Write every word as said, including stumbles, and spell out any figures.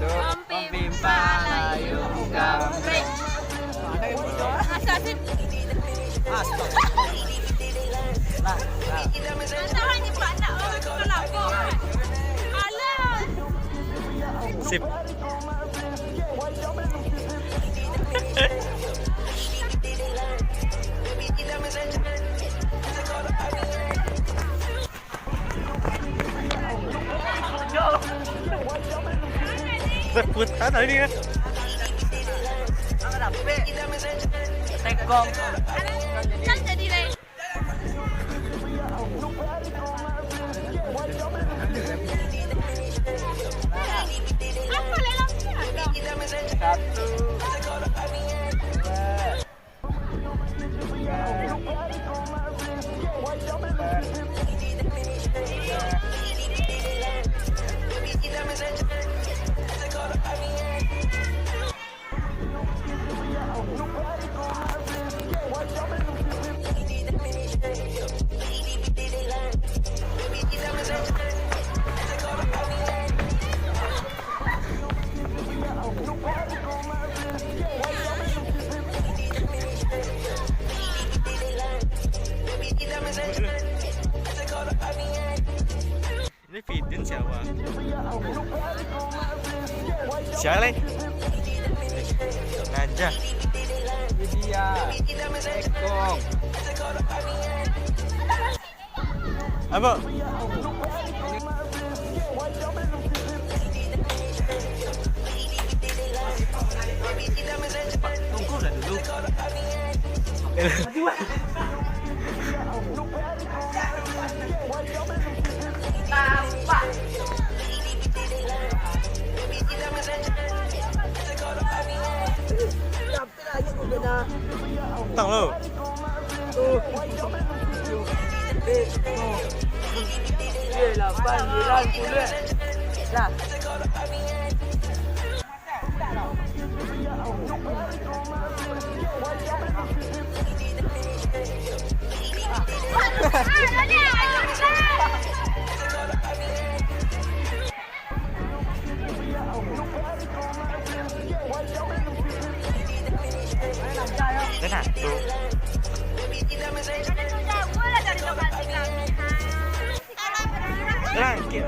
Tuh, Om Pimpang layun gambreng. Asa sih. Astaga. Lah, lah. Asa lagi banyak orang kelabang. Alah. Sip. Rebutan tadi kan. Tekong. Kan jadi lain. Apa lelang? Satu. Ini Fidin siapa? Siapa leh? Najah. Widya. Tekong. Apa? Tunggu lah dulu. Tang lo. Lah. Dah nak tu. Langkir.